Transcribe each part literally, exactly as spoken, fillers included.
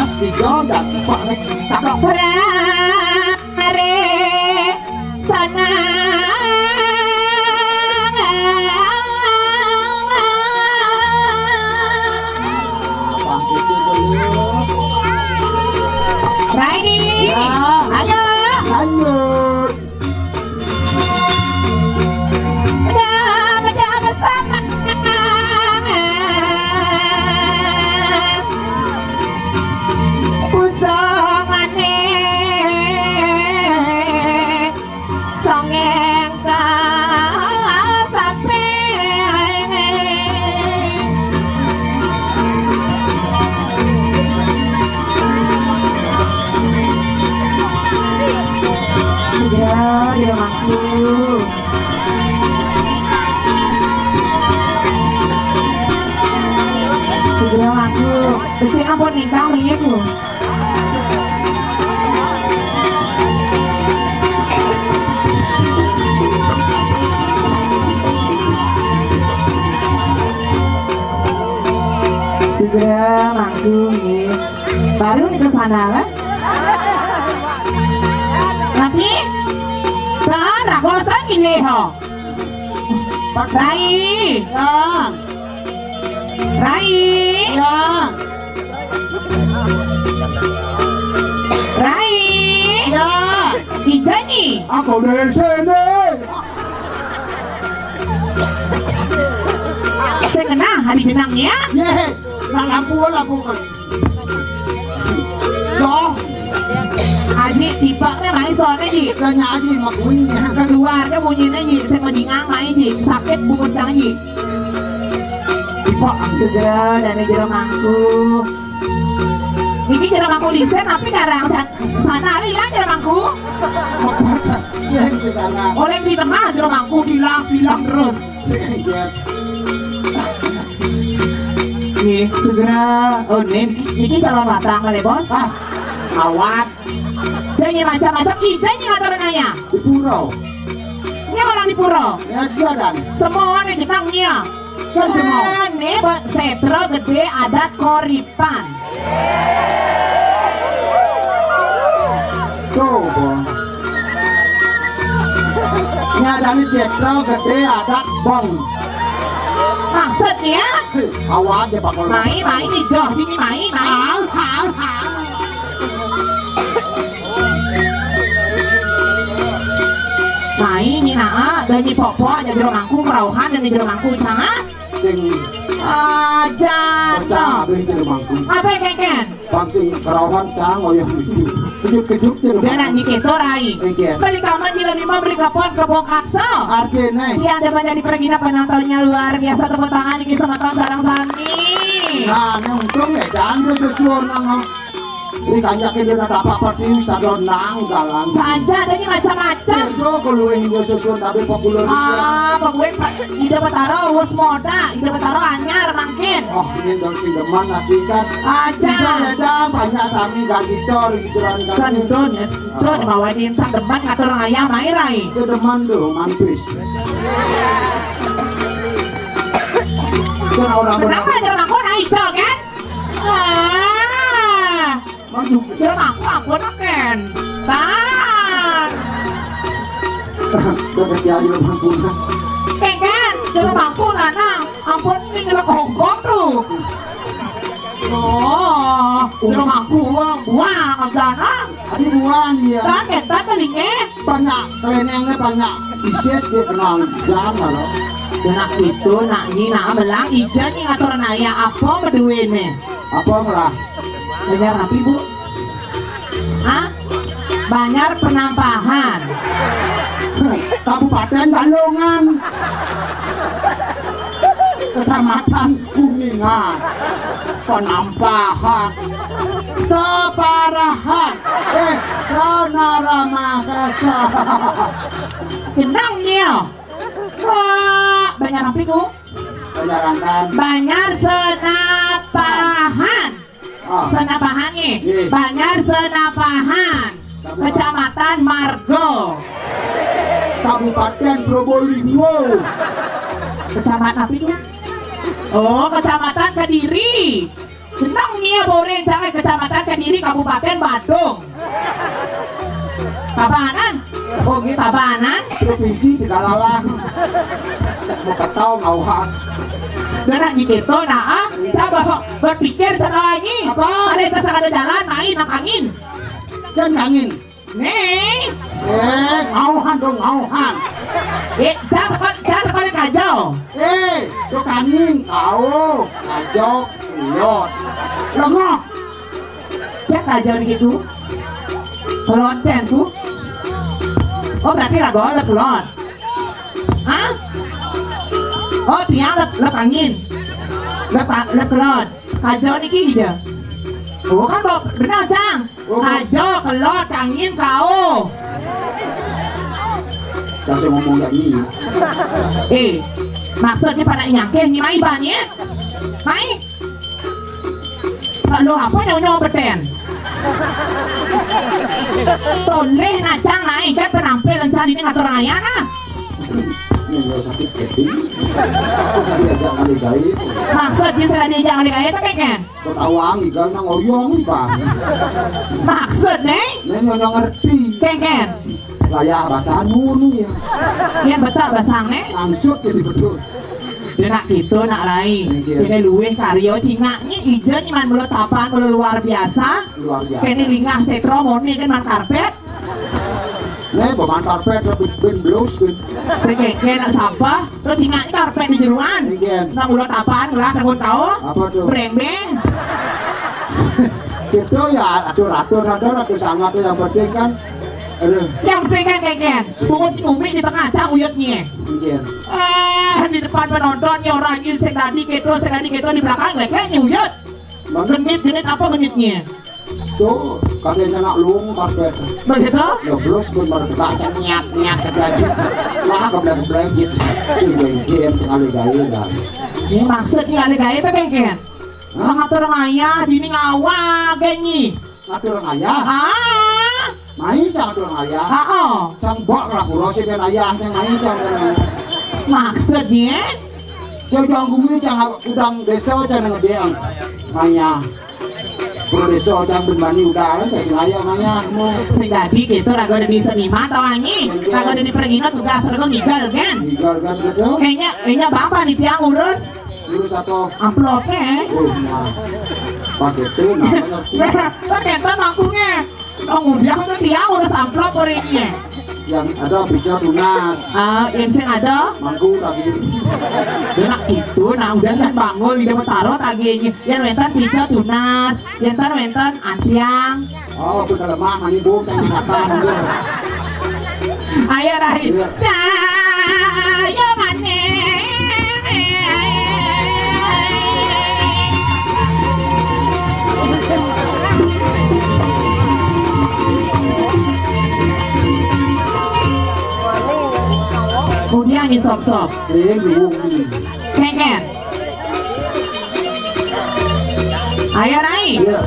Tiga dan empat. Cakep. Prare sana. Raini. Ya. Ayo. Lanjut. Dama-dama sama. Pusongane songeng ka sampe. Segera, dia mampu. Segera mampu. Kecil ampun ningkang ringe ku. Segera manggung, nggih. Baru nih ke sana, kan? Tapi, kan, ragotan gini, ho. Pak Rai. Ya. Rai. Ya. Rai. Ya. Ija ni. Aku dari sini. Saya kena hari jenangnya. Ye, nak lampu, lampu kan. Doh. Aji, tiba nih, mari soalnya, Ji. Tanya Aji, mak bunyinya. Keluarnya bunyinya, Ji. Saya mendingan main, Ji. Sakit bungut, Ji. Kok segera dan jero mangku. Iki jero mangku lisen tapi karang sa-, sana ali ilang jero mangku. Sing di sana. Oleh di tengah jero mangku bilang-bilang terus. Sing, ya. Nih, segera. Oh, nih, iki calon watang kali, Bos. Ah, awat. Dan yang macam-macam, ija yang ngatur naya. Di pura. Ini orang di pura. Ya, dia dan. Semua nih jenangnya. Kan semua. Ini Setro Gede Adat Koripan. Tuh, Bong. Ini ada nih Setro Gede Adat Bong. Maksudnya? Hei, awal aja, Pak Kolo. Mai, mai nih, Joh. Sini, mai, mai. Hang, hang, hang. Mai, ini naa, dan ini pokok, aja jero mangku, kerauhan, dan ini jero mangku, sangat. Sing aja, pecah, no. Habis jero mangku. Apa, Keken? Bang sing kerauhan, cang, oh ya. Kejut-kejut, jero mangku. Dan ini kita, Rai. Iya. Beli kamar, jila lima, beli kapal, kebong kaksa. Artinya. Yang depan dari pergi, penontonnya luar biasa, tepuk tangan, ini sama tahun sarang sami. Nah, ini untung ya, jangan dia sesuai nang. Ini kanjak ini ada apa-apa di sadon nang, galang. Saja, ada ini macam-macam. Itu kalau yang dia sesuai tapi populer. Ah, pokoknya Pak, Ida Betara, wes moda, Ida Betara anyar, mangkin. Oh, ini dong si deman, nanti kan. Aja. Tidak ada, banyak sami, gak gitu, restoran kami. Kan itu, nih, itu dibawa di insan deman, ngatur ayam, air, ai. Sedeman tuh, mampis. Kan orang benar. Kenapa, kenapa, naik, kan? Ah. Aduh, kira aku ampun, Ken. Bang. Udah kaki aja, ampun. Ken, Ken, kira aku, Nana. Ampun, ini kira kongkong tuh. Oh, kira aku, buang, buang, Dana. Aduh, buang, iya. Kan, Ken, kan, telinga. Banyak, kelenengnya banyak. Isis dia kenal, jangan, loh. Nak itu, nak ini, nak belang, ijan yang ngatur naya apa berdua ini? Apa malah? Banjar apa, Bu? Hah? Banjar Penampahan. Kabupaten Balongan. Kecamatan Kuningan. Penampahan. Separahan. Eh, Senaramakasa. Kenangnya. Wah, banjar apa, Bu? Banjar Senapahan. Ah. Senapahan nih. Iya. Banjar Senapahan. Kecamatan Margo. Kabupaten Probolinggo. Kecamatan apa itu? Oh, Kecamatan Kediri. Jeneng Nia Boreng, Jalan Kecamatan Kediri, Kabupaten Badung. Tabanan. Oh, ini Tabanan. Provinsi Tegalalang. Mau ketawa ngawak. Benar gitu, nah, ah. Coba berpikir sekali lagi. Apa? Ada yang ada jalan, main, makangin. Dan angin. Nih. Eh, ngauhan dong, ngauhan. Eh, jangan, jangan pada kacau. Eh, tuh kangin, kau, ngajok, liot. Lengoh. Cek aja gitu. Pelonceng tuh. Oh, berarti lagu lep pelon. Hah? Oh, tiang lep, lep angin. Lep, lep kelon. Kacau niki aja. Oh, kan benar, Cang. Ajo, kelot, kangin, kao. Kasih ngomong lagi. Eh, maksudnya pada nyangke ni mai banye? Mai? Kalau apa nyawa-nyawa beten? Toleh nacang naik kan penampilan cari ni ngatur ayah nah. Ini nggak sakit hati. Maksud tadi aja kali gaib. Maksudnya sudah diajak kali gaib tapi kan? Ketawa angin kan nang oyong, Bang. Maksud, Neng? Neng nyonya ngerti. Kengken. Layah bahasa anu ya. Yang betul bahasa, Neng? Langsung jadi betul. Dia nak gitu, nak rai. Iya. Dia luweh karyo cingaknya ijo nyeman melo tapan melo luar biasa. Luar biasa. Kene lingah setro moni kan man karpet. Nih, pemantar pet lebih ben blus ben. Sekeke nak sampah, terus ingat karpet di jeruan. Iya. Nak ulat apaan, ulat tahun kau? Apa tuh? Brembeng. Gitu ya, atur-atur, atur, atur sangat tuh yang penting kan. Aduh. Yang penting kan keke, bungut umi di tengah cang uyutnya. Iya. Eh, di depan penonton ya orang ini sedadi gitu, sedadi gitu di belakang lek lek uyut. Genit, genit apa genitnya? Tuh, katanya nak lung karpet. Begitu? Ya, terus pun baru baca niat, niat aja. Lah, keblek-blek gitu. Sudah izin sekali gaya dah. Ini maksudnya kali gaya itu kengken. Hah? Mengatur ngayah, dini ngawag, genyi. Ngatur ngayah? Ah. Main cang ngatur ngayah. Ah, oh. Cang bok lah, pura sih ben ayah, cang main cang. Maksudnya? Cang, cang gumi, cang udang desa, cang ngedeng. Ngayah. Pura desa, cang ben bani udaran, cang sing ayah ngayah. Sing dadi gitu, raga udah di seniman, tau anyi? Iya. Raga udah di pergino, tugas raga ngigal, kan? Ngigal, kan, betul? Kayaknya, kayaknya Bang Panitia ngurus. Ngurus atau? Amplopnya. Oh, nah. Pakai itu, nah, bener. Lah, lah, kita mangkungnya. Oh, ngudiak itu dia ngurus amplop orangnya. Yang ada pica tunas. Ah, yang sing ada? Mangkung lagi. Dia nak gitu, nah udah kan bangun, dia mau taruh tagihnya. Yang wénten pica tunas, yang wénten antiang. Oh, aku udah lemah, mani bung, yang makan. Ayo, Rai. Iya. Cahaya manis. Kemudian disop-sop. Sing diwungi. Kengken. Ayo, Rai. Iya.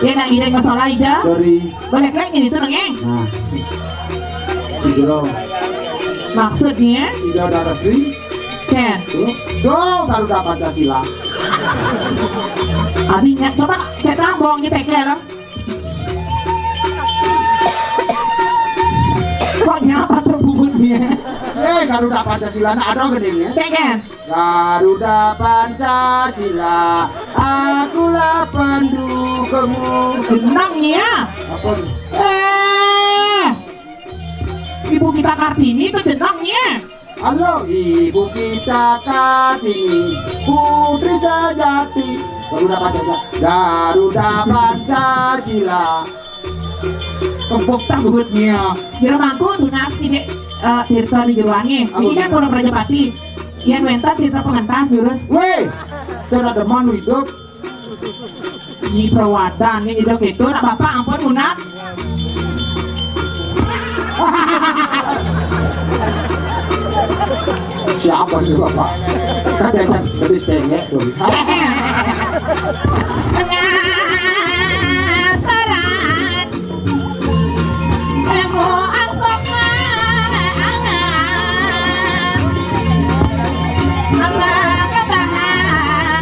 Dia nak ngiring masalah aja. Dari Balik lagi itu nengeng. Nah. Sigelo. Maksudnya? Tidak ada resmi. Ken. Tuh, tuh, Garuda Pancasila. Artinya, coba kita bohong kita ke dalam. Kok nyapa tuh bubutnya? Eh, Garuda Pancasila, nah, ada gedenya. Ken, Ken. Garuda Pancasila, akulah pendukungmu. Jenengnya. Apa? Eh, Ibu kita Kartini itu jenengnya. Halo, Ibu kita Kartini, putri sejati. Garuda Pancasila, Garuda Pancasila. Kebok tak bebetnya. Jero mangku tunas tidak, eh, tirta di jeroannya. Ini kan Pura Prajapati. Yang mental tirta pengentas jurus. Weh, cara demen hidup. Ini perawatan, ini hidup itu. Nak bapak ampun, Munat. Siapa sih bapak? Kan diajak lebih stengek tuh. Penasaran. Lemu asok mangan. Abah kebangan.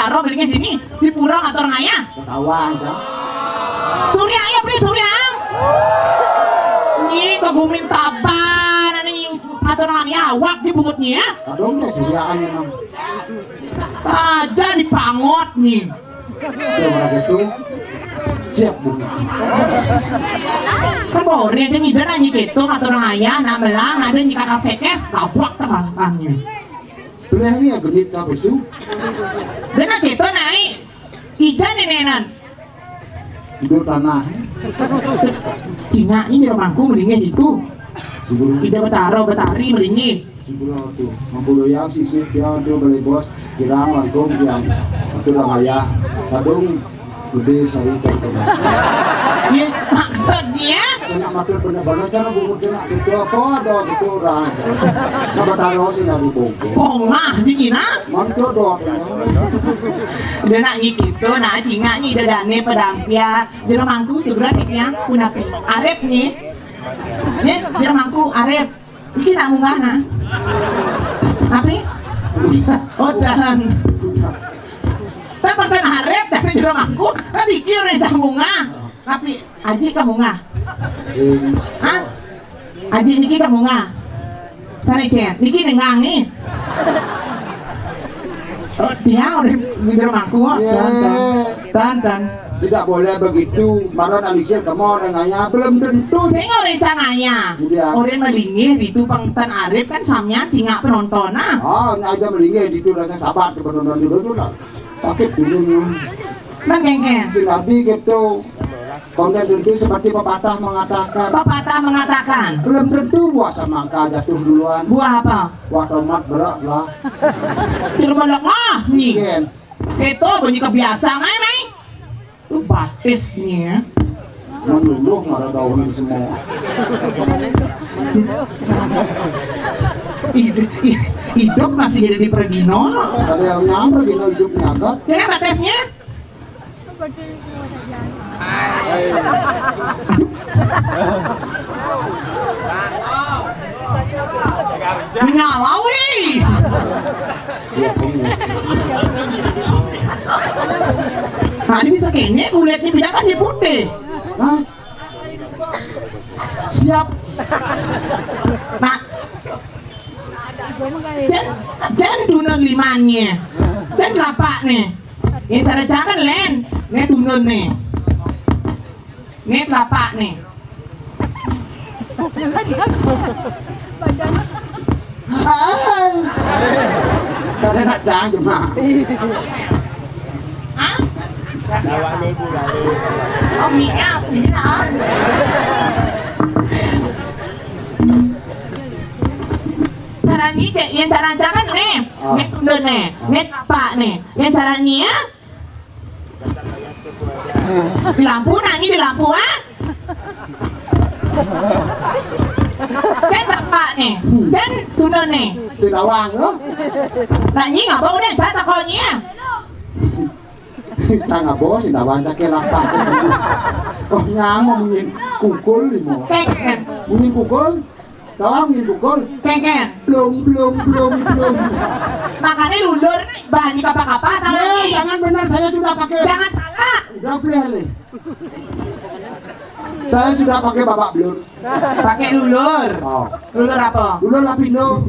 Betara, beli dini, di pura ngatur ngayah. Ketahuan, ya. Surya, ayo, beli Surya. Ih, kegumin taban, ane ngatur ngayah, awak di bungutnya. Kadang ya, Surya, ane, nang. Aja dipangot nih. Dia orang itu siap bunga. Kan bawa orang aja nih, dan nanya gitu, ngatur ngayah, nak melang, ada nyi kakak sekes, tabrak temantannya. Beliau ini ya genit cabe su. Dan nak gitu naik, ijan nih nenan. Tidur tanah. Cingak ini jero mangku melingih itu. Sebelum Ida Betara Betari melingih. Sudah tuh, mampu doyang sisip ya tuh beli bos, kirang langkung yang itu udah ngayah. Kadung gede sari tonton. Iya, maksudnya? Kena matur bener-bener, cara bubur kena gitu, apa ada gitu orang. Coba taruh sih dari bongkok. Bongah, dingin, ah? Mantul doang. Udah nak nyi gitu, nak cingak nyi, udah dane pedang pia. Jero mangku segera nih pia, punapi. Arep nih. Nih, jero mangku, arep. Iki nak munggah, nah. Tapi? Oh, dahan. Tapi kan arep dari jero mangku, kan iki ora iso munggah. Tapi aji ka munggah. Sing. Hah? Aji niki ka munggah. Sane, Cen. Niki nengang nih. Oh, dia udah di jero mangku kok. Iya. Tan, tan. Tan, tan. Tidak boleh begitu. Maron alisir kemo orang ngayah belum tentu. Sing ora cangaya. Iya. Orang melingih itu pangtan arep kan sampean cingak penonton, ah. Oh, ini aja melingih itu rasa sabar ke penonton dulu tuh lah. Sakit dulu nih. Bang Kengkeng. Sing tadi gitu. Konten tentu seperti pepatah mengatakan. Pepatah mengatakan. Belum tentu buah semangka jatuh duluan. Buah apa? Buah tomat berat lah. Di rumah lengah nih. Iya. Itu bunyi kebiasaan, mai, mai. Lu batisnya. Meluluh malah daun semua. Hidup, hidup masih jadi di pergino. Ada yang nyamper gino hidupnya, kan? Jadi batisnya? Menyala, wih. Siap, Om. Nah, ini bisa kene kulitnya beda kan dia putih. Hah? Siap. Pak. Jen, jen tunun limanya. Jen lapak nih. Ini cara-cara len. Nih tunun nih. Ni telapak ni. Ah. Kada nak cang cuma. Hah? Oh, minyak, minyak. Cara ni, cek, yang cara cak kan ni. Ah. Ni tunda ni. Ah. Ni telapak ni. Yang cara ni, ya. Di lampu, nak ni di lampu, ah? Cen telapak ni. Cen tunda ni. Sing lawang tu. Nak ni ngapa udah cak takut ni, ya? Cang apa sing lawang cak ke lapak. Oh, nyang mau mungkin kukul ni mau. Keken. Mungkin kukul. Tawang ni pukul. Keken. Belum, belum, belum, belum. Makanya lulur, banyak apa-apa, tahu ni? Jangan benar, saya sudah pakai. Jangan salah. Udah boleh, Le. Saya sudah pakai babak belur. Pakai lulur. Oh. Lulur apa? Lulur lapindo.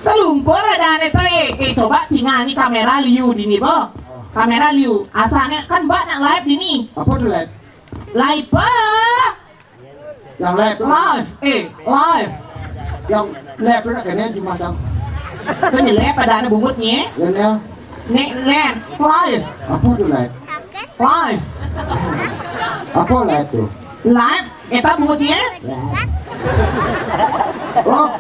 Telumpur ada ane tu, eh. Eh, coba tinggal ni kamera liu di ni, bo. Kamera liu. Asalnya kan mbak nak live di ni. Apa tu live? Live, bo. Yang live tu. Live. Eh, live. Yang live tu nak kena cuma macam. Kan dia live ada anak bungut ni, eh? Yang dia. Ni live, live. Apa tu live? Live. Apa live tu? Live, kita bungut ni, eh? Ya. Oh,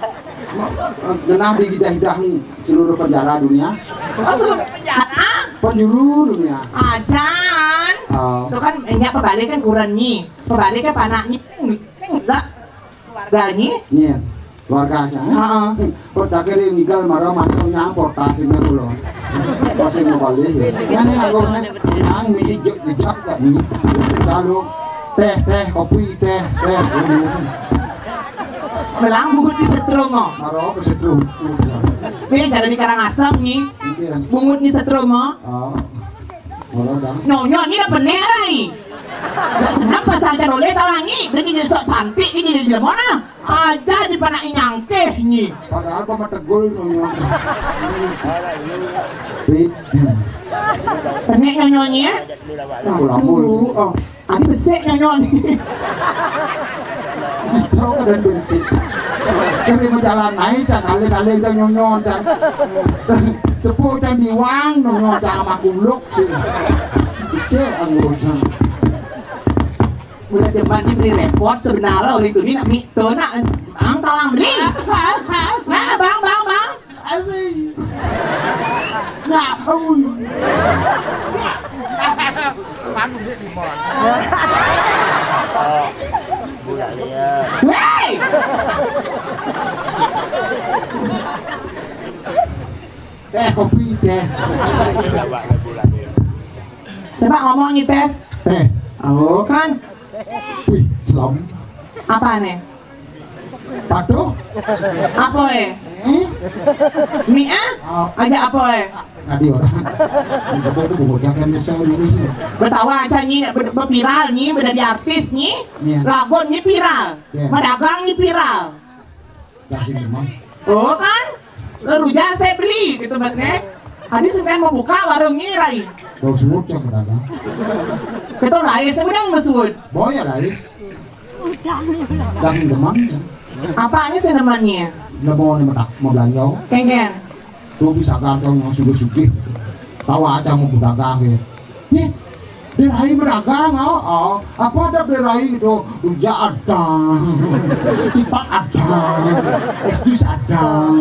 genah di lidah-lidah seluruh penjara dunia. Oh, seluruh penjara? Penjuru dunia. Ajan. Oh. Tu kan, nya pabalik kan kuran ni. Pabalik kan panak ni. Sing, sing lah. Keluarga ni. Ni, keluarga aja, eh? Heeh. Kok tak kira ngigal marah mantong nyang portasinya pulo. Kok sing mau balik, ya? Mana aku, eh? Nang mi ijok jejak tak ni? Lalu teh, teh, kopi, teh, teh. Melang bungut ni setrum, oh. Marah ke setrum? Ni jalan di Karangasem ni. Iya. Bungut ni setrum, oh. Oh. Nyonya ni dah pener ai. Dah senang pasal ajar oleh talangi. Dia jadi sok cantik ni jadi jelema nah. Aja di panak nyangkeh ni. Padahal kau tegul nyonya. Penek nyonya ni, eh? Aku lambul. Oh. Adi besik nyonyo ni. Tahu kada besik. Kari majalan naik cak kali-kali cak nyonyo cak. Tepuk cak diwang nyonyo cak sama kuluk sih. Besik anggur cak. Udah depan ni beri repot sebenarnya orang tu ni nak mi tu nak ang tawang beli. Nah, bang, bang, bang. Nah, ui. Hei! Teh, kopi, teh. Coba ngomong ni, tes. Teh. Oh, kan? Wih, selam. Apa nih? Patuh. Apa, eh? Eh? Ni, ah? Ah. Aja apa, eh? Tadi orang. Ini betul tu bocah kan nyesel dulu sih. Betawa aja ni, be-, be-, viral ni, beda di artis ni. Iya. Lagu ni viral. Iya. Madagang ni viral. Dah sini, Mang. Oh, kan? Lalu aja saya beli gitu, Mat, eh. Tadi saya mau buka warung ni, Rai. Bau suut cak madagang. Kita Rai, saya udah mesut. Boy ya, Rai. Daging demam, ya. Apa ni senamannya? Dah bawa ni madak, mau belanja. Kengkeng. Tu bisa ganteng yang sugih-sugih. Tahu aja mau berdagang, ya. Nih, dia Rai berdagang, oh, oh. Apa ada dia Rai itu? Rujak ada. Tipak ada. Es jus ada.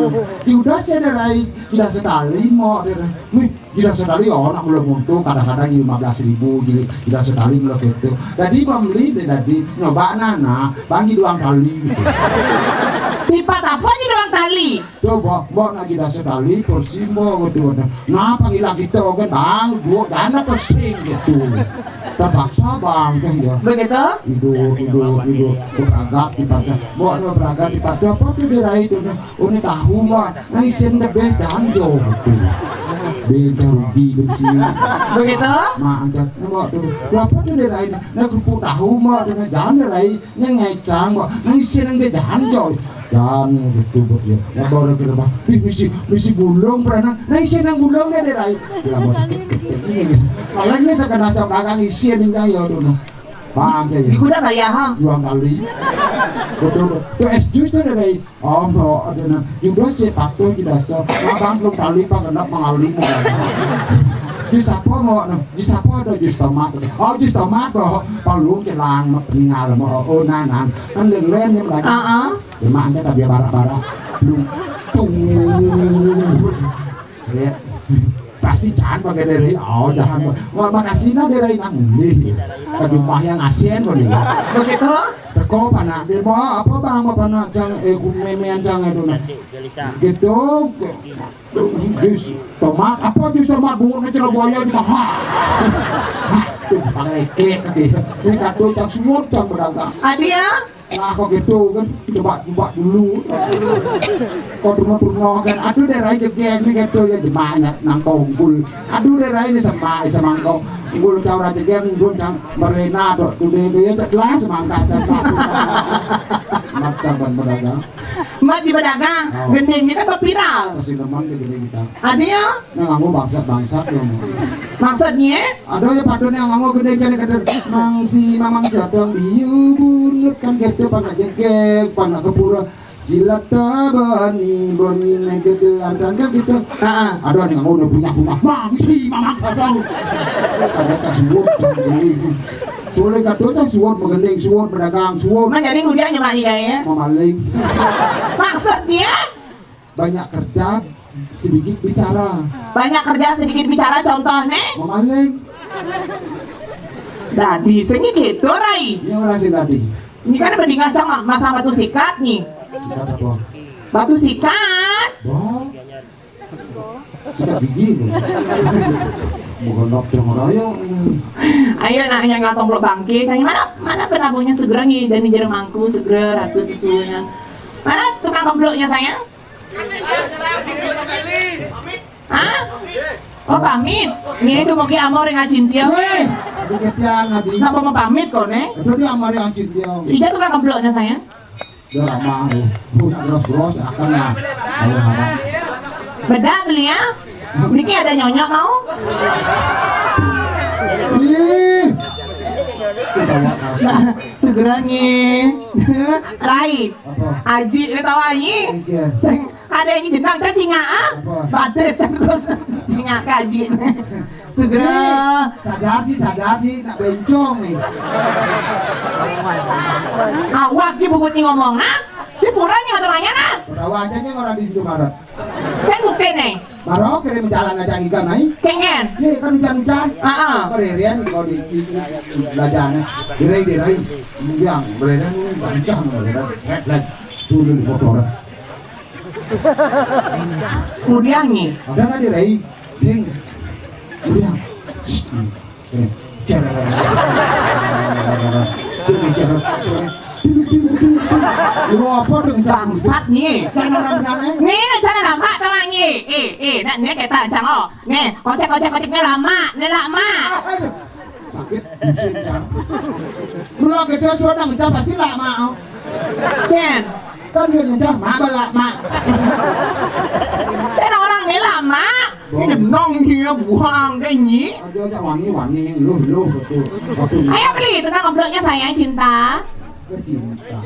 Ya udah, saya dia Rai. Tidak sekali, mau dia Rai. Nih, Jida sekali, oh, nak mula muntu, kadang-kadang lima belas ribu, jida, jida sekali mula gitu. Jadi pembeli dia jadi nyoba nana, bagi dua kali gitu. Tipat apa ni dua kali? Coba, mbak nak jida sekali, porsi mbak gitu. Nah, panggil lagi tu kan, bang, dua dana pesing gitu. Terpaksa bang, kan ya. Begitu? Hidup, hidup, hidup. Beragak di pasar. Mbak nak beragak di pasar, apa tu dia Rai tu? Oh, ni tahu, Mak. Nang isin lebih danjo tu. Beda rugi bensin. Begitu? Mak angkat, Mak tu. Berapa tu dia lain? Nak kerupuk tahu, Mak. Dia jangan dia lain. Nang ngecang, Mak. Nang isin nang dia danjo. Kan gitu buat dia. Ya baru ke rumah. Ih, misi, misi bulung pernah. Nah, isi nang bulung dia, Dek Rai. Ya mau sakit. Ini nih. Kalau ini saya kena cok dagang isi nih, ya udah, nah. Bang, kayak Di kuda nggak ya, ha? Dua kali. Betul. Tuh es jus tuh, Dek Rai. Oh, no, ada nah. Juga si patuh tidak so. Nah, bang, lu kali pak kena pengali mau. Jus apa mau? Nah, jus apa ada jus tomat? Oh, jus tomat, oh. Palu celang, pengal, mau. Oh, nah, nah. Kan lain-lain yang banyak. Heeh. Cuma anda tak biar barak-barak. Belum. Tuh. Saya pasti jangan pakai Dek Rai. Oh, jangan. Wah, makasih nah Dek Rai nang nih. Ke rumah yang asin kok nih. Begitu? Teko panak dia bawa apa bang apa nak cang eh kumemean cang itu nah. Gitu. Jus tomat apa jus tomat bunga cerah buaya di mahal. Tuh pakai klik lagi. Ini kado cang semut cang pedagang. Adi ya? Nah, kok gitu kan, coba coba dulu. Kok turun-turun kan, aduh Dek Rai jegeg nih gitu ya, gimana nang kongkul. Aduh Dek Rai ini sama sama kau. Kongkul cau raja jegeg, kongkul cang merena tuh, tuh dia dia jelas semangka dan pasti. Macam ban pedagang. Mat di pedagang, Oh. Gendingnya kan berpiral. Kasih teman ke gending kita. Ada ya? Nah, nganggo bangsat-bangsat ya. Maksudnya? Ada ya padahal yang nganggo gede jadi kata nang si mamang siapa yang biu bunut kan gitu panak jegeg, panak kepura. Silat tabani boni negede lantan kan gitu. Heeh. Ada yang nganggo udah punya rumah. Mang si mamang kacau. Ada kasih wot. Boleh kata cang suwot menggending suwot pedagang suwot. Mang jadi udah nyemak ya? Mamaling. Maksudnya? Banyak kerja, sedikit bicara. Banyak kerja sedikit bicara contohnya? Mamaling. Dadi seni gitu Rai. Ini orang sih tadi. Ini kan mendingan sama masa batu sikat nih. Sikat apa? Batu sikat. Wah. Sikat gigi nih. Bukan dokter raya. Ayo nak yang nggak komplok bangke. Cari mana mana penabuhnya segera nih dan di jeremangku segera ratu susunya. Mana tukang komploknya sayang? Hah? Oh pamit. Nih dumugi amor yang acintio. Weh, diketian tadi. Napa mau pamit kok nih? Itu dia amor yang acintio. Ija tukang komploknya sayang. Dia lama tuh. Punya gros-gros akan lah. Kalau harap. Beda beli ya. Niki ada nyonyok mau? Ih. Segera nih. Rai. Apa? Aji, ini tahu Aji? Iya. Sing ada yang jenang cacing ah. Apa? Badis terus cingak kaji. Segera. Sadar di, sadar di, nak bencong nih. Awak di buku ni ngomong ah. Di puranya atau nanya nah. Perawajannya orang di situ Maret. Kan bukti nih. Baru kirim jalan aja ikan naik. Kengen. Nih kan hujan-hujan. Heeh. Peririan kalau di di belajarnya. Dirai dirai. Kemudian beredar hujan beredar. Red red. Dulu di motor. Kemudian nih. Ada nggak dirai? Sing. Kemudian. Lu apa dong bangsat nih? Nih, cara lama tau nih. Eh, eh, nak nih kita cang oh. Nih, kocek kocek kocek nih lama, nih lama. Sakit pusing cang. Lu lagi dia sudah ngejar pasti lama. Ken, kan dia ngejar mak balak mak. Kan orang nih lama. Ini nong dia buang dia nyi. Aja aja wani wani lu lu betul. Betul. Ayo beli tukang komploknya sayang cinta. Cinta.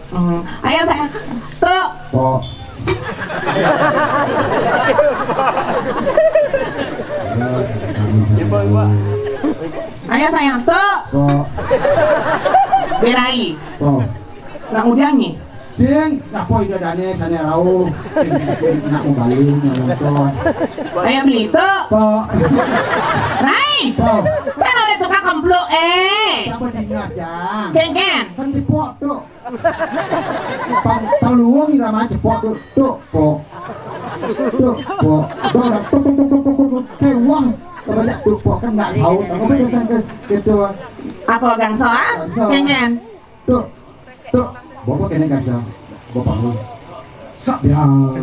Hmm. Ayo sayang. Tuh. Kok. Ayo sayang tuh. Kok. Berai. Kok. Nak udah nih. Sing, nak poi dadane sane rauh. Sing, sing, nak mau balik, nak nonton. Ayo beli tuh. Kok. Rai. Kok. Kan ada tukang kempluk eh. Siapa dengar jang? Ken ken. Kan cepok tuh. Pang paluang irama cepok tuh. Tuh, kok. Tuh, kok. Tuh, tuh, tuh, tuh, tuh, tuh. Kayak wah. Kebanyak tuh kok kan nggak sahur. Tapi pesan ke gitu. Apa gang soal? Gang soal. Ken ken. Tuh, tuh, bapak kena kaca, bapak lu. Sak biang.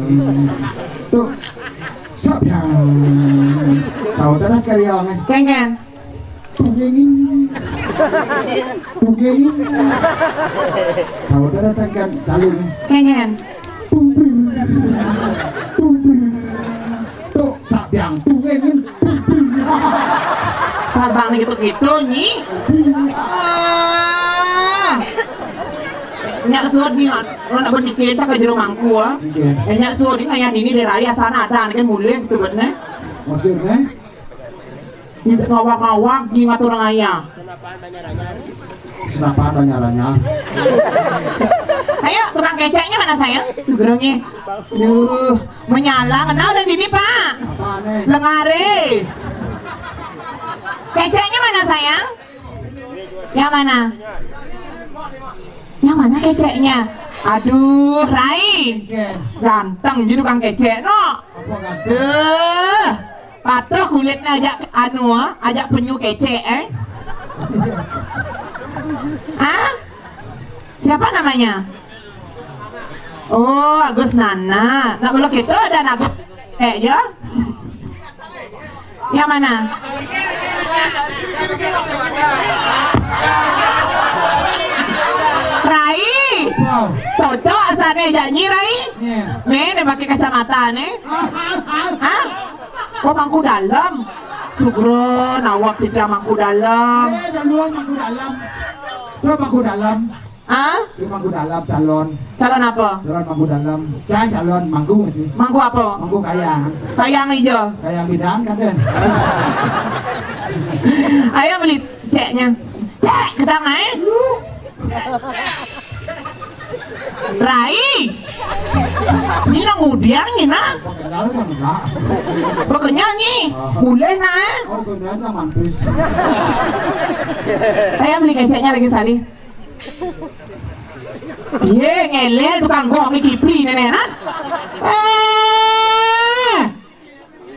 Tuh, sak biang. Tahu terus sekali ya, Bang. Ken ken. Tuh, yang ini. Dongéng. Saudara sangkan calon. Kengen. Tumpir. Tumpir. Tuh, sabiang dongéng. Tumpir. Sabang gitu-gitu, Nyi. Ah. Nyak suud ni, nak bendikit ka jero mangku, ah. Iya. Eh, nyak suud ni ngayah dini di raya sana ada, kan mulih gitu, buatnya. Maksudnya? Tidak ngawag-ngawag di ngatur ngayah. Kenapa tanya-tanya? Ayo, tukang keceknya mana, sayang? Segera, Nyi. Duh, menyala. Kenal dan dini, Pak. Apa nih? Lengare. Keceknya mana, sayang? Yang mana? Yang mana keceknya? Aduh, Rai. Ganteng jadi tukang kecek, no. Apa kata? Duh. Patuh kulitnya ajak anu, ah, ajak penyu kecek, eh. Hah? Siapa namanya? Oh, Agus Nana. Nah, kalau gitu ada Agus. Eh, ya. Yang mana? Rai. Wow. Cocok asalnya janji, Rai. Iya. Nih, nih pakai kacamata nih. Hah? Kok mangku dalam? Sugro, nawak kita mangku dalam. Eh, duluan mangku dalam. Duluan mangku dalam. Ah? Dia mangku dalam calon. Calon apa? Calon mangku dalam. Jangan calon mangku sih. Mangku apa? Mangku kayang. Kayang hijau. Kayang bidang kan, Den? Ayo beli ceknya. Cek, ketang naik. Rai. Ini nang udiang ni, nah. Kenal kan enggak? Bekenyal ni. Boleh, nah. Oh, benar lah mampus. Ayo beli keceknya lagi sali. Ye, ngelel tukang gong ni Kipli nenek, nah. Eh,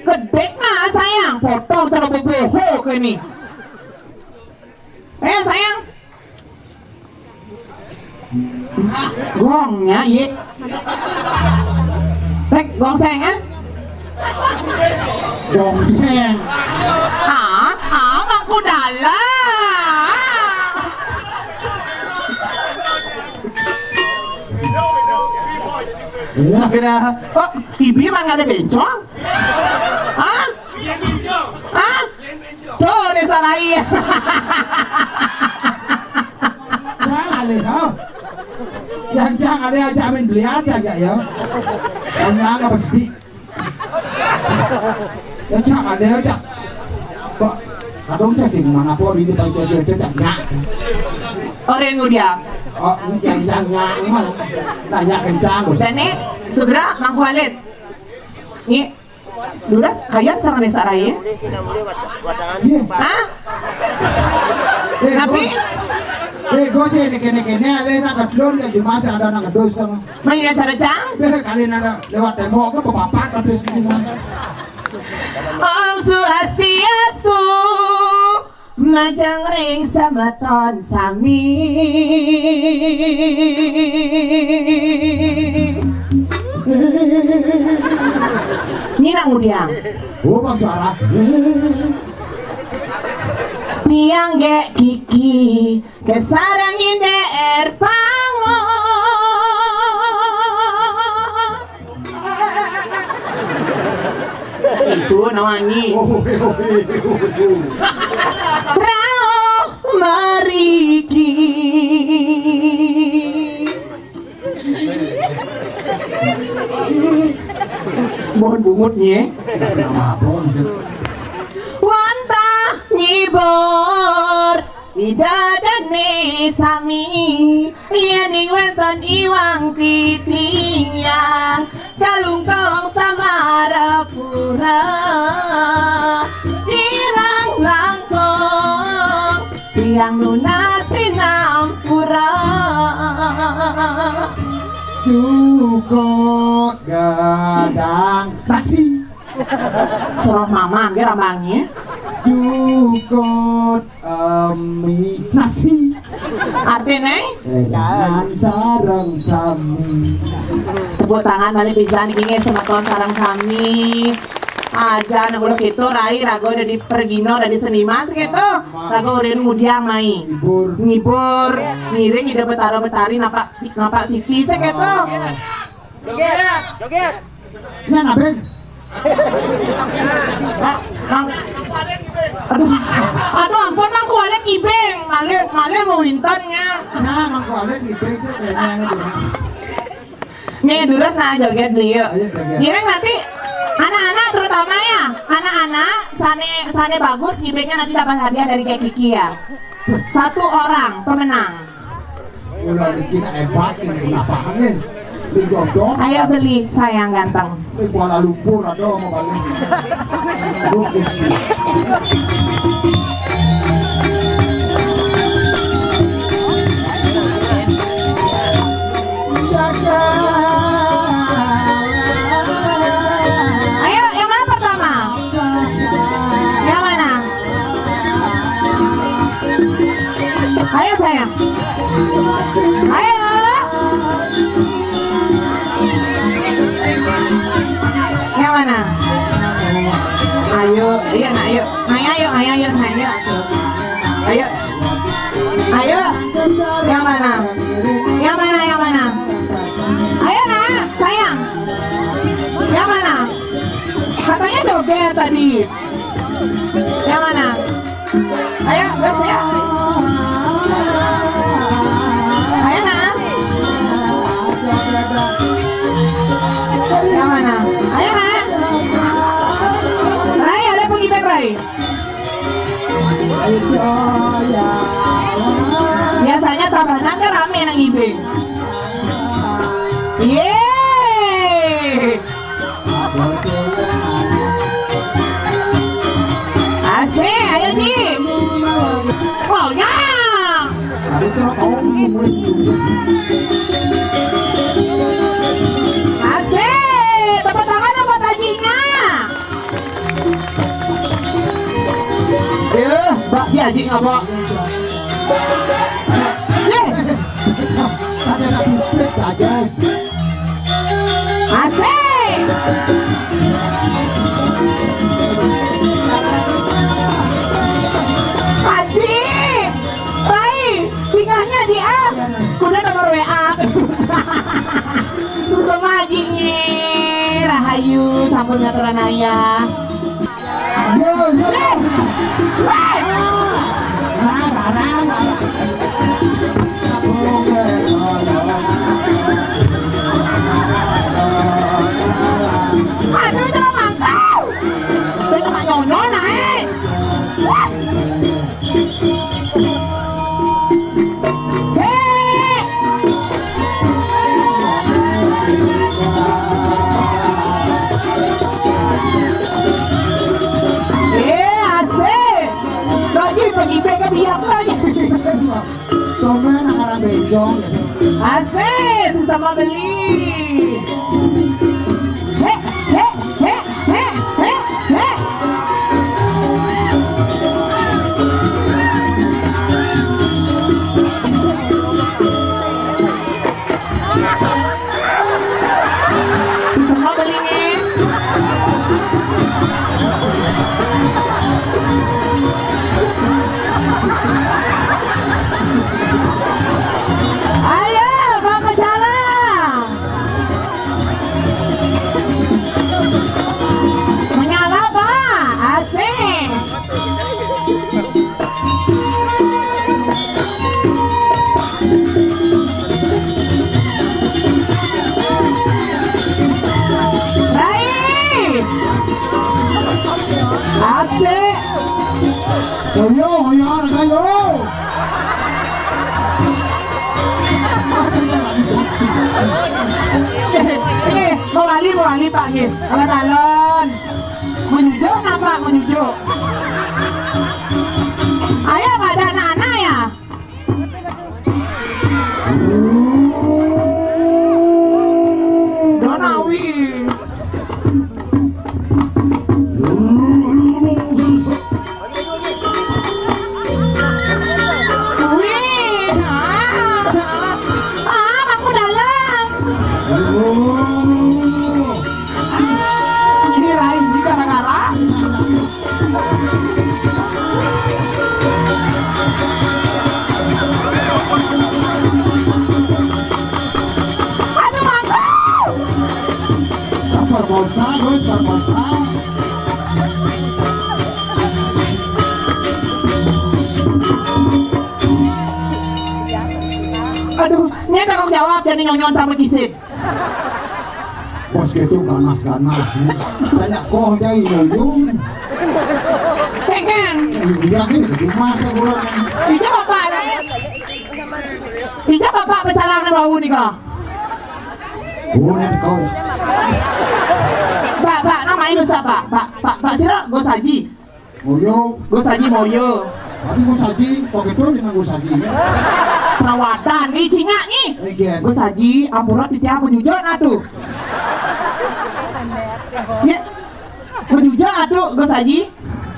gedek mah sayang, potong cara boboho ke ni. Eh, sayang. Gongnya, ye. Rek, gong seng, eh? Gong seng. Ah, ah, aku dalam. Wah, kena. Kok T V mana ada bencong? Hah? Hah? Tuh, Desa Rai. Jangan alih, oh. Yang jangan alih aja main beli aja, ya, ya. Yang apa sedih? Ya, jangan alih aja. Kok kadang teh sih mana pun ini paling cocok-cocok, ya. Orang yang udah. Oh, ini yang, yang, yang, emang. Tanya kencang, Bos. Dan nih, segera mangku alit. Nih, Duras, kayaan sareng Desa Rai? Iya. Hah? Eh, Napi? Gua, eh, gua sih ini kene-kene, ale nak kedulun kayak di masa ada nak kedul sama. Main acara cang? Eh, kali nana lewat tembok ke papat tapi semua. Om Swastiastu. Majeng ring semeton sami. Nyi nak ngudiang. Oh, Bang Suara. Tiang gek kiki kesarangi deer pango. Itu nawangi. Rauh mariki. Mohon bungutnya. Wantah nyibor. Ida dane sami, yening wénten iwang titiang, kalungkong samarapura, kirang langkung, tiang nunas sinampura. Cukup gadang nasi. Soroh mamang ge rambange. Dukut emi nasi. Artine? Ledangan sareng sami. Tepuk tangan malih pisan kenging semeton sareng sami. Aja anak udah gitu, rai rago udah di pergino, udah di seniman segitu. Rago udah mudiang mai. Ngibur, ngiring ide Betara Betari, nampak nampak Siti segitu. Joget, joget. Ini ngapain? Pak, Mang. Aduh, aduh ampun, Mang Kualet ngibing. Malih, malih mau winton nya. Nah, Mang Kualet ngibing sih kayaknya. Nih, terus nah joget nih yuk. Ayo, joget. Ngiring nanti anak-anak terutama ya, anak-anak sane sane bagus ngibingnya nanti dapat hadiah dari Kak Kiki ya. Satu orang pemenang. Ulah bikin hebat ini, kenapa nih? Di Dodok, Ayo beli, sayang ganteng. Di Kuala Lumpur ada mau balik. Aduh, Gusti. Ayo, yang mana pertama? Yang mana? Ayo sayang. Ayo. Yang mana? Ayo, iya nak, ayo. Ayo, ayo, ayo, ayo, ayo. Ayo. Ayo. Yang mana? Yang mana, yang mana? Ayo nak, sayang. Yang mana? Katanya joget tadi. Yang mana? Ayo, gas ya. Ayo nak. Yang mana? Ayo nak. Rai, ada pengibet Rai. Biasanya tabanan kan rame nang ngibing. Yeay. Asik, ayo Ji. Maunya. Asik, tepuk tangan buat Ajinya. Eh, Mbak, dia anjing apa? Asik. Aji, baik. Tingkahnya dia. Kuda nomor W A. Sumpah Aji nye. Rahayu, sampun ngaturan ayah. Yo, yo. Weh. Weh. Aduh, terus mantau. Saya cuma nyono naik. Wah. Eh, asik. Lagi pergi ke biak lagi. Asik, sama beli. Hek, hek, hek, hek, hek, hek. Semua beli nih. Ayo, Bapak Jalang. Menyala, Pak. Asik. Baik. Asik. Ayo, ayo, ayo. Eh, eh, mau wali, mau wali, Pak, nggih. Alon-alon. Menuju napa? Menuju. Ayo, pada anak-anak ya. Donawi. Wih, ah, ah, aku dalam. Ini lain, ini gara-gara Perkosa, Gus, perkosa. Aduh, ini tanggung jawab jadi nyonyon sama kisit. Bos gitu ganas-ganas. Banyak koh jadi nyonyon. Kengkeng. Iya, ini di rumah saya bulan. Ija bapak, ija bapak pecalang nama bau nih kok. Oh, ini kau. Pak, Pak, nama ini siapa? Pak, Pak, Pak Sira, Gus Haji. Moyo. Gus Haji Moyo. Tapi Gus Haji, kok gitu dengan Gus Haji ya? Perawatan, nih cingak nih. Iya. Gus Haji, ampura titiang mujujur atuh. Ya, mujujur atuh Gus Haji.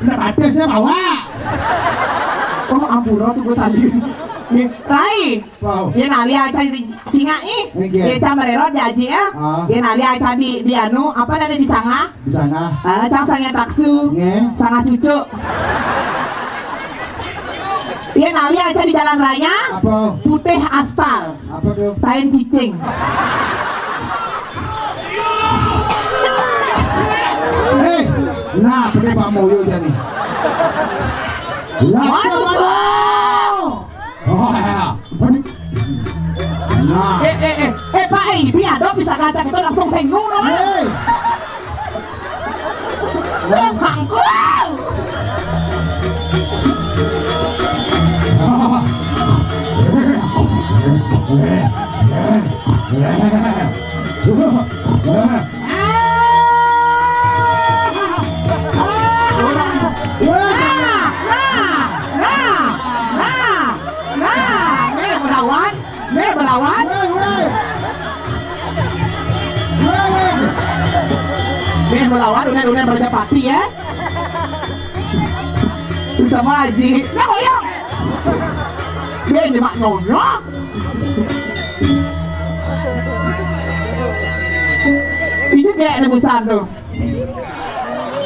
Ndak ada saya bawa. Oh, ampura tuh Gus Haji. Nih, Rai. Wow. Ye nali aca di cingak ih. Oke. Ye ca merero di aji ya. Ah. Ye nali aca di, di anu, apa, dari di sanga? Di sana. Ah, cang sanga taksu. Nge. Sanga cucu. Ye nali aca di jalan raya. Apa? Putih aspal. Apa tuh? Tain cicing. Eh, nah, pede Pak Moyo aja nih. Lah, Waduh, coba. Oh, ya. Nah. Eh, eh, eh, eh, Pak, eh, ini ada bisa kaca kita langsung sengnu, no? Hei. Yang hangkul. Nah, nah, nah, nah, nah, nih melawan, nih melawan. Nih melawan, udah, udah Raja Pati ya. Bersama Haji. Nah, koyong. Dia nyemak nyonya. Itu kayak rebusan tuh.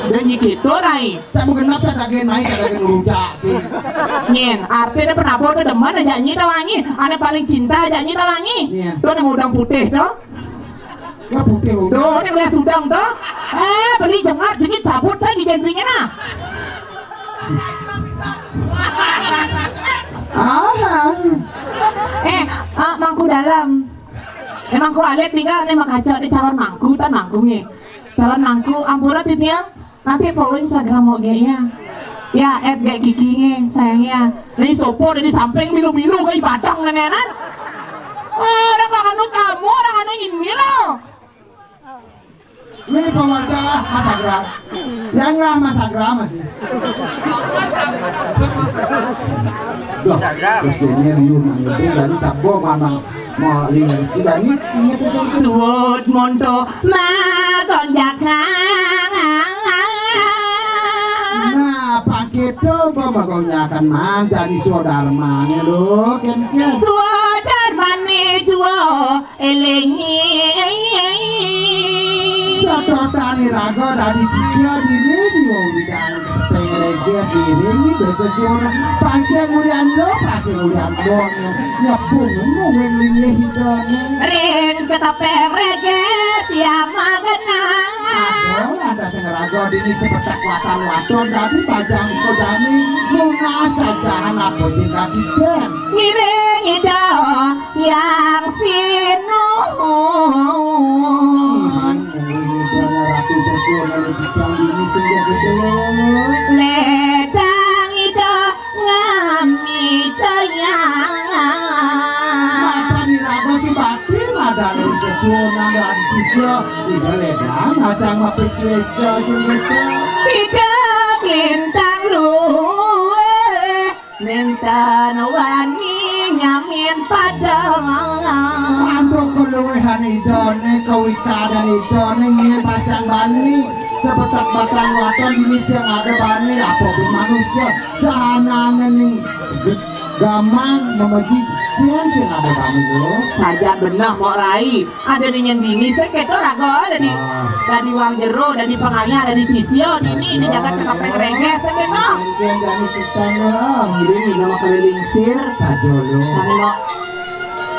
Dan gitu, Rai. Tak mau genap, tak lagi naik, tak lagi ngerujak sih. Nyen, artinya pernah apa tuh demen aja nyi tawangi. Ane paling cinta aja nyi tawangi. Iya. Tuh nemu udang putih tuh. Ya putih udah. Tuh, ini ngeliat sudang tuh. Eh, beli jengat, jadi cabut saya di gentingnya nah. Ah. Eh, eh, mangku dalam. Emang ku alit tinggal nih makaca di calon mangku, tan mangku nih. Calon mangku, ampura titiang. Nanti follow Instagram oge ya. Ya, at G Kiki nge, sayang ya. Nih sopo di samping milu-milu kayak badang nenenan. Oh, orang gak anu kamu, orang anu ini loh. Ini pemerintah Mas Agra. Yang lah Mas Agra masih. Duh, terus ini liur nang itu dari sabo mana mau lihat kita ini. Suwud monto magonjakan. Nah, pakai coba magonjakan mang dari Swadarmane lo, kan, kan. Swadarmane juo elengi. Satotane raga dadi sisia dini diwong widang pengrege iring desa suara. Pasir mulian lo, pasir mulian lo, nyepung nungguin linggih hidane. Ring ketopeng rege tiama genang. Aduh, ada sing raga dini sepetak watan waton, tapi bajang kodani, munas sajahan apa sing dadi jen. Ngiring ida yang sinuhun. Iman mengini dana ratu sesuai lalu bidang dini sehingga betul. Ledang ida ngami cayang. Mata niraga si batin ada ratu sesuai nanda di sisya. Ida ledang ngacang mapis weca sehingga. Ida lintang luwe. Nenten wani nyamin padang. Ambruk keluwehan idone, kewikadan idone, nyen pacang bani. Sebetak batang waton dini sing ada bani, apa pun manusia. Sahanane ning gamang memeji sing sing ada bani lo. Saja benah, Mok Rai. Ada di nyen dini, seketo raga, ada di, ah, ada di wang jero, ada di pengayah, ada di sisio, dini, di jagat cekapeng rengges, seketo. Mungkin dari kita lah. Ngiring, ini nama keliling sir. Saja lo. Sana lo.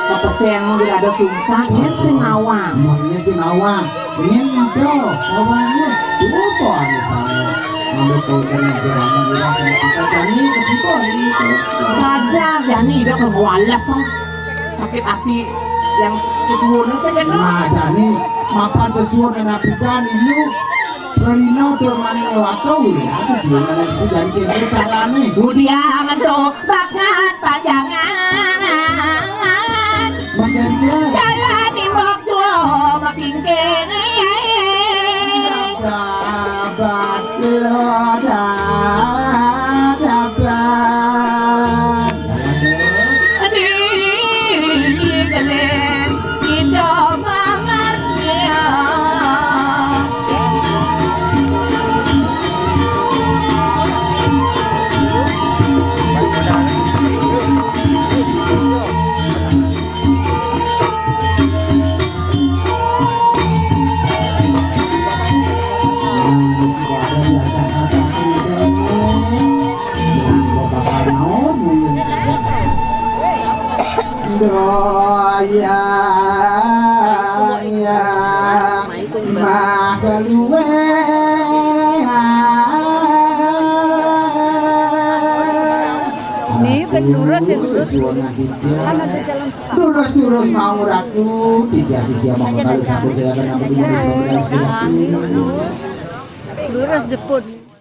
Kepeseng di ada sungsang, nyén sing ngawang. Mangnya sing ngawang. Nyén itu, ngawangnya. Coba anu sana. Ambil kau kena jalan, bilang sama kita, Jani, ke situ, hari itu. Saja, Jani, dia ke bawah les, sakit hati yang sesuwun saya kena. Nah, Jani, mapan sesuwun anak kita, ini. Rino tur maning lewat tuh, ya, sesuwun anak kita, jadi kita carane. Budiang tuh banget panjangan. Jalan imbok tuwa makingking. Dabat lo dabat. Di gelis ijo mangertia. Doyang ya mah keluwe. Ini kan durus ya, durus. Kan ada jalan sepak. Durus-durus mau ratu, tiga sisi sama kali satu jalan yang penting. Durus jeput.